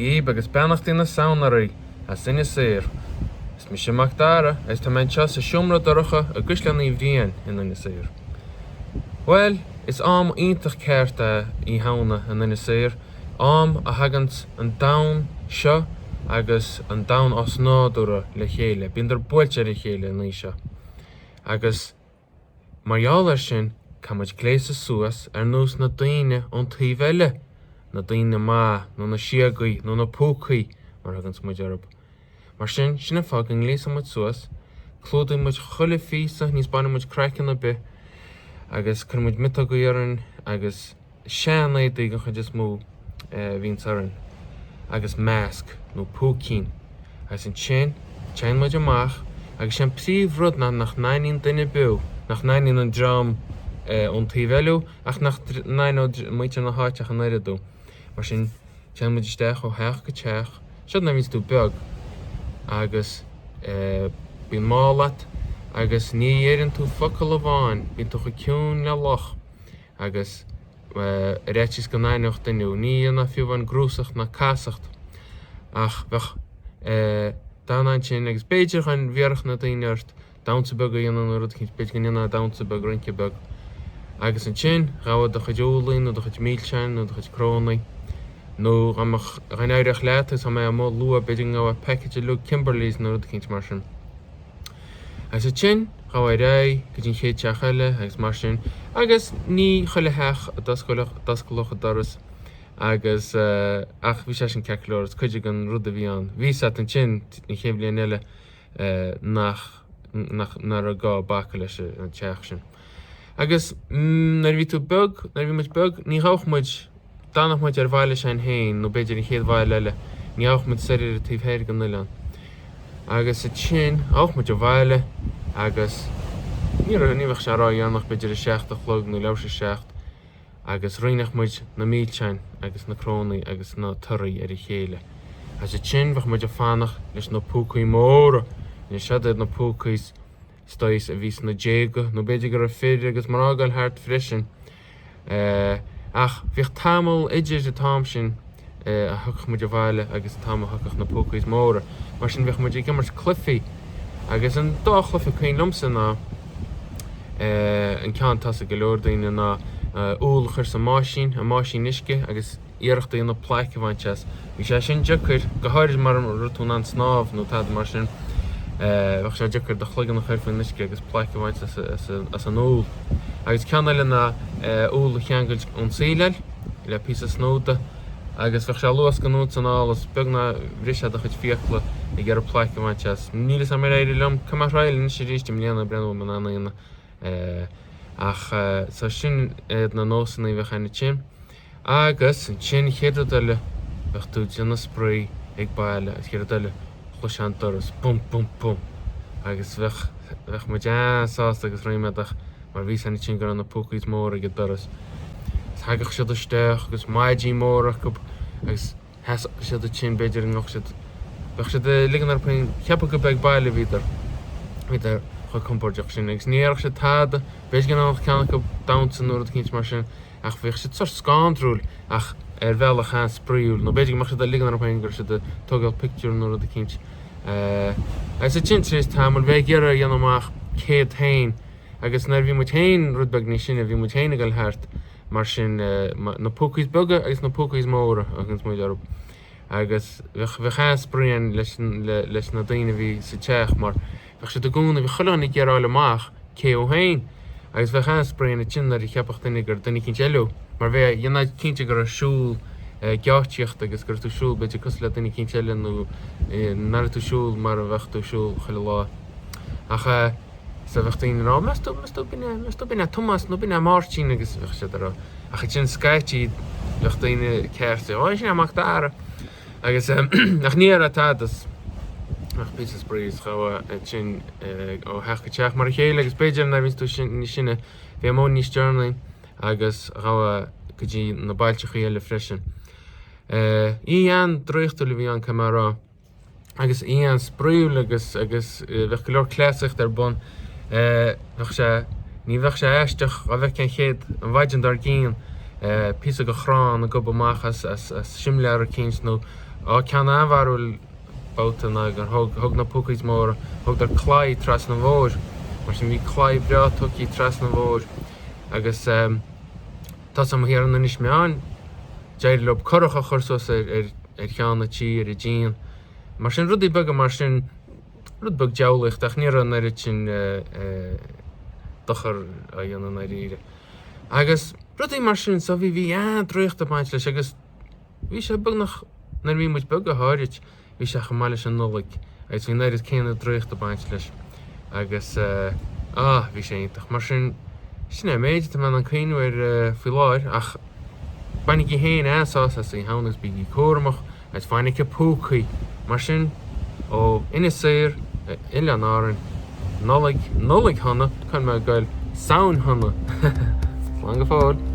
dhaoib agus beannachtaí na Samhna oraibh as Inis Oírr. Is mise Mac Dara agus tá mé anseo sa seomra dorcha i gCaisleán Uí Bhriain in Inis Oírr. Bhuel, is am iontach ceart é Oíche Shamhna in Inis Oírr, am a thaganns an domhan seo agus an domhan osnádúrtha le chéile, bíondar buailte ar a chéile an oíche seo. Agus. Mar gheall air sin, caithfidh muid gléasadh suas ar nós na daoine ón taobh eile, na daoine maith, nó na síogaí, nó na púcaí, mar a thuganns muid orthu. Mar sin, sin an fáth go ngléasann muid suas, clúdaíonn muid chuile phíosa, ní 'spáineann muid craiceann ar bith, agus cuireann muid miotógaí orainn, agus. sean-éadaí den chuid is mó a bhíonns orainn agus masc nó púicín agus ansin téann muid amach agus sé an príomh rud ná nach n-aithníonn duine ar bith thú, nach n-aithníonn an dream ón taobh eile thú ach nach n-aithneodh muintir na háite ach an oiread thú. Mar sin téann muid isteach ó theach go teach, seo nuair a bhíonns tú beag agus bíonn mála a't agus ní dheireann tú focal amháin, bíonn tú chomh ciúin le luch. agus ar fhaitíos go n-aithneodh duine thú. Ní dhéanfá fiú amháin gnúsacht ná casacht ach bheadh d'fhanfá ansin agus b'fhéidir dá n-iarrfadh na daoine ort damhsa beag a dhéanamh nó rud eicínt, b'fhéidir go ndéanfá damhsa beag, rince beag. Agus ansin ghabhfá do chuid úllaí nó do chuid milseáin nó do chuid cnónnaí nó dá mbeadh, dá n-éireodh leat agus dá mbeifeá amuigh luath b'fhéidir go ngabhfá package uilig Kimberleys nó rud eicínt mar sin. Agus ansin, ghabhfá ar aghaidh go dtí an chéad teach eile agus mar sin, agus ní chuile theach a d'osclódh a doras agus ach bhí sé sin ceart go leor, is cuid den rud a bhí ann. Bhí fhios a't ansin, an chéad bhliain eile, nach, nach, nach raibh gá bacadh leis an teach sin. Agus nuair a bhí tú beag, nuair a bhí muid beag, ní ghabhadh muid, d'fhanadh muid ar bhaile s'againn féin nó b'fhéidir an chéad bhaile eile, ní ghabhadh muid soir ar an taobh thoir den oileán. Agus ansin, ghabhadh muid abhaile agus ní raibh, ní bheadh sé ródhéanach, b'fhéidir a 7 a chlog nó leathuair tar éis a 7 agus roinneadh muid na milseáin agus na cnónnaí agus na torthaí ar a chéile. Agus ansin bheadh muid ag fanacht leis na púcaí móra, anois seod iad na púcaí is dóigh a bhí sna déaga, nó b'fhéidir go raibh fir agus mná ag dul thart freisin. Ach bhíodh tamall idir an t-am sin a thiocfadh muid abhaile agus an t-am a thiocfadh na púcaí móra. Mar sin bhíodh muid ag imirt cluichí agus an dá chluiche cuimhin liomsa ná an ceann atá ag go leor daoine ná úll a chur sa mbáisín, an mbáisín uisce agus iarracht a dhéanamh plaic a bhaint as. Bhí sé sin deacair, go háirid mara raibh tú in ann snámh nó tada mar sin. Bheadh sé deacair do chloigeann a chur faoin uisce agus plaic a bhaint as an úll. Agus ceann eile ná úll a cheangailt ón tsíleáil le píosa snúda agus bheadh sé luascadh anonn is anall is beag nár bhris sé do chuid fiacla ag iarraidh plaic a bhaint as. Níl fhios agam ar éirigh liom, caithfidh mé thriail anois arís i mbliana breathnú an mbeidh mé in ann a dhéanamh. Ach so sin iad na nósanna a bheadh againn ansin. Agus ansin an chéad rud eile bheadh tú ag déanamh spraoi ag baile agus chéad rud eile chloisfeá an doras bum bum bum agus bheadh bheadh muid an-sásta agus ríméadach mar bhí fhios againn ansin go raibh na púcaí móra ag an doras. Agus thagadh siad isteach agus maidí móra acu agus sheasfadh siad ansin b'fhéidir go mbeadh siad bheadh siad ag ligean orthu féin ceapadh go ag baile a bhíodar bhíodar chomh compordach sin agus ní dhéarfadh siad tada b'fhéidir go ndéanfadh ceann acu damhsa nó rud eicínt mar sin ach bhíodh siad sórt scanrúil ach ar bhealach an-spraíúil, nó b'fhéidir go mbeadh siad ag ligean orthu féin go raibh siad ag tógáil pictiúr nó rud eicínt. Agus ansin tar éis tamaill, bheith ag iarraidh a dhéanamh amach cé hiad féin, agus nuair a bhí muid féin rud beag níos sine, bhí muid féin ag dul thart mar sin, na púcaí beaga agus na púcaí móra a thuganns muid orthu. Agus bheadh, bheadh an-spraoi ann leis, leis na daoine a bhí sa teach mar Bheadh siad i gcónaí, bheadh chuile dhuine ag iarraidh a fháil amach cé thú féin agus bheadh an-spraoi ann ansin nuair a cheapfadh duine gur duine eicínt eile thú mar bheadh, dhéanfá cinnte go raibh siúl geáitsíochta agus go raibh tú ag siúl b'fhéidir cosúil le duine eicínt eile nó nach raibh tú ag siúl mar a bheadh tú ag siúl chuile lá. Ach so bheadh daoine ag rá, meas tú, meas tú b'in é, meas tú b'in é Tomás nó b'in é Máirtín agus bheadh siad ag rá. Ach ansin scaití bheadh daoine ceart, ó sin é Mac Dara. Agus ach ní raibh tada ach píosa spraoi is ghabhfá ansin ó theach go teach mar a chéile agus b'fhéidir nuair a bhíonns tú níos sine bhí amuigh níos deireanaí agus ghabhfá go dtí na bailteachaí eile freisin. Oíche an-draíochtúil a bhí ann caithfidh mé a rá. Agus oíche an-spraíúil agus agus bheadh go leor cleasaíocht ar bun. Bheadh sé, ní bheadh sé aisteach dá bhfeicfeá an chéad, an mhaidin dár gcionn, píosa de chrann ag gobadh amach as as as simléar eicínt nó Á, ceann an-bharrúil babhta ná gur thug, thug na púcaí móra, thugadar claí trasna an bhóthair. Mar sin bhí claí breá tugtha trasna an bhóthair agus tá's a'm thiar in Inis Meáin, d'éirigh leo curach a chur suas ar, ar, ar cheann an tí, ar an díon. Mar sin rudaí beaga mar sin, rud beag diabhlaíochta ach ní raibh an oiread sin dochar á dhéanamh i ndáiríre. Agus rudaí mar sin, so bhí, bhí an-draíocht ag baint leis agus bhí sé beagnach, nuair a bhí muid beag go háirid, bhí sé chomh maith leis an Nollaig agus bhí an oiread céanna draíocht ag baint leis agus ah, bhí sé iontach. Mar sin, sin é an méid atá mé in ann cuimhniú air faoi láthair ach bainigí féin an-sásamh as Oíche Shamhna agus bígí cúramach agus fainic púcaí. Mar sin, ó Inis Oírr, Oileáin Árann, Nollaig, Nollaig shona, caithfidh mé a ghoil, Samhain shona! Slán go fóill!